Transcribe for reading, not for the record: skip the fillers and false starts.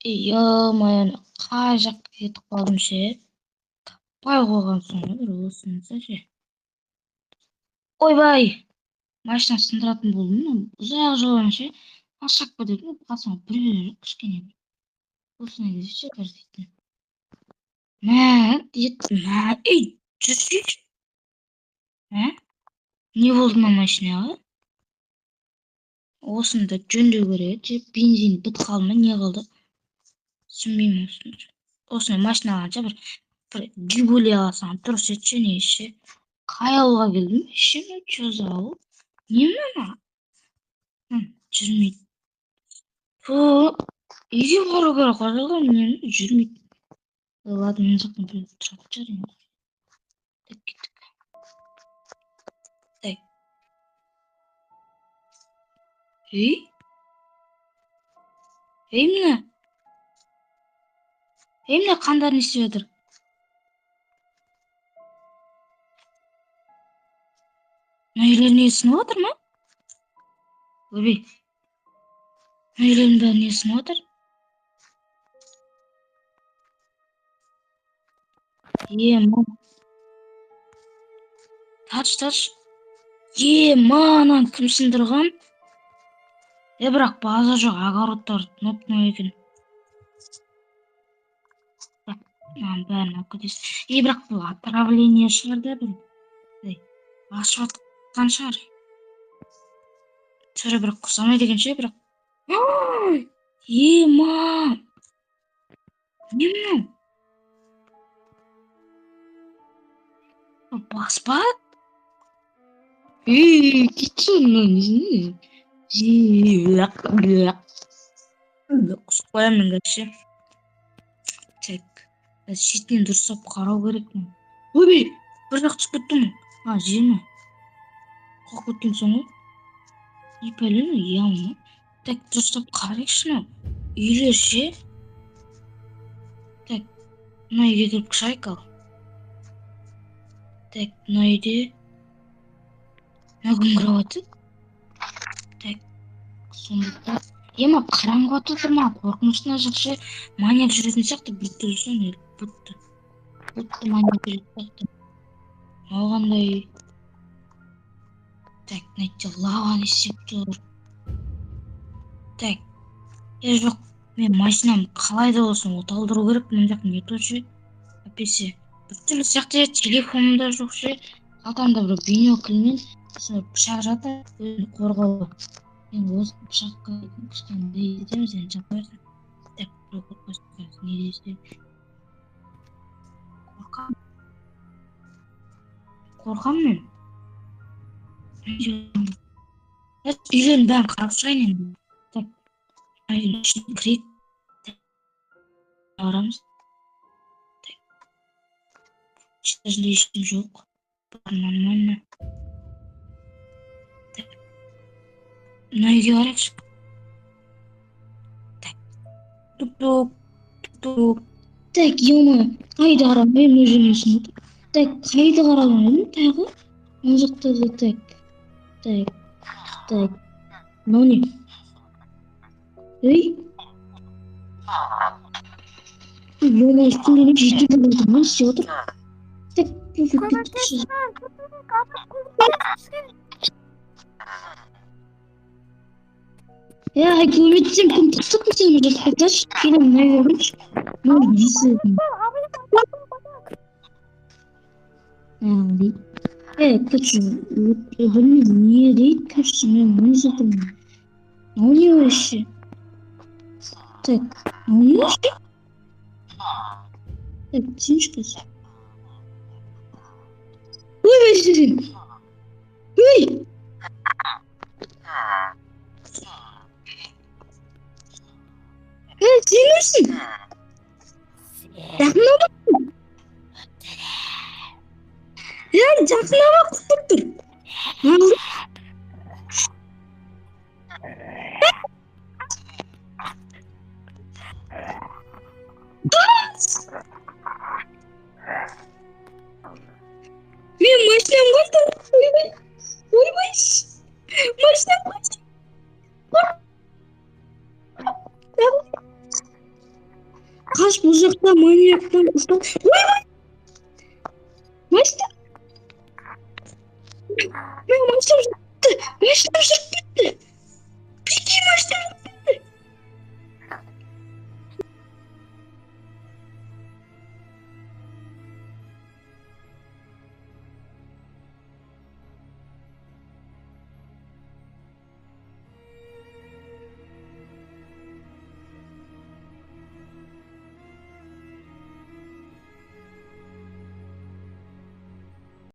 Ё-моё, қай жаққа кетіп қалдым ше? Таппай қойғансың ғой бір осынысы ше. Ойбай! Машина сындыратын болдым. Ұзақ жолдан ше. Қашап кететін, қасыма біреу жоқ кішкене. Осыны кезде ше қазір дейтін. Мә, мә, ей, жүрсейші. Ә? Не болды мына машинаға? Осыны да жөндеу керек еді. Бензин бітіп қалды ма, не қылды? Түсінбеймін осыны. Осындай машина алғанша бір Жигули алсаң дұрыс еді ше, не ше. Қай ауылға келдім? Ше, ну чё за ауыл? Не мына? Жүрмейді. Фу, үйге бару керек қой, не жүрмейді. Ладно, мына жақтан біреу тұратын шығар енді. Так, кеттік. Так. Ей? Ей, мына. Ей, мына қандар не істеп жатыр? Мына үйлер не сынып жатыр ма? Ойбай. Мына үйлердің бәрі не сынып жатыр? Е, ма. Тарш, тарш. Е, мынаны кім сындырған? Е, бірақ база жоқ, огородтар ноп-ноп екен. Мынаның бәрін алып кетесің. Е, бірақ бұл отравление шығар да бір. Ей, ашып жатқан шығар. Түрі бірақ ұқсамайды екен ше, бірақ. Е, ма. Не мынау? Баспа? Ей, кетші мынау несіне? Құсып қоямын мен қазір ше. Так, шетінен дұрыстап қарау керек. Ойбай, бір жақ түсіп кеттім. А, жер ме? Қорқып кеткен соң ғой. Не пәле мынау, яма ма? Так, дұрыстап қарайықшы мынау. Үйлер ше. Так, мына үйге кіріп шығайық ал. Так, мына үйде мына кім кровати? Так, сондықтан ема қараңғы отыр ма? Қорқынышты мына жақ ше. Маньяк жүретін сияқты, біртүрлі ше, не, будто. Будто маньяк жүретін сияқты. Мынау қандай? Так, мына жерде лава не істеп тұр? Так, е, жоқ, мен машинам қалай да болсын оталдыру керек, мына жақ не то ше. Әйтпесе біртүрлі сияқты, телефоным да жоқ ше. Қалтамда бір бинокльмен осындай пышақ жатыр, өзін қорғауға. Енді осы пышаққа кішкене не етеміз енді, жап қоясың. Так, біреу қорқасың, не десе. Қорқамын. Қорқамын мен. Үйлердің бәрін қарап шығайын енді. Так, үйдің ішіне кірейік. Барамыз. Так. Ішінде ешкім жоқ. Бәрі нормально. Так. Мына үйге барайықшы. Так. Тук-тук. Тук-тук. Так, ё-моё, қайда қарап едім, мына жерден сынып отыр. Так, қайда қарап едім тағы? Мына жақта да так. Так. Так. Мынау не? Ей? Ё-моё, үстінде не жетіп отыр, не істеп отыр? Так, Көмектесіңіз, Е, көмектесем, кім тастап сені мына жақта қайтаршы, келемін, мына үйге кірші. Мынау несі? Дейді. Е, короче, білмеймін, не дейді, короче, мен не жатырмын. Мынау не вообще? Так, мынау не вообще? Так, түсінші қазір. Ой, ой! Ей, сен кімсің? Жақындама. Е, жақындама, құтып тұр. Мен машинам қайда? Ойбай, ойбай, машинам қайда? Алғаш бұл жақта маньяктан ұстап. Ойбай! Машина! Мен, машинам жүріп кетті! Машинам жүріп.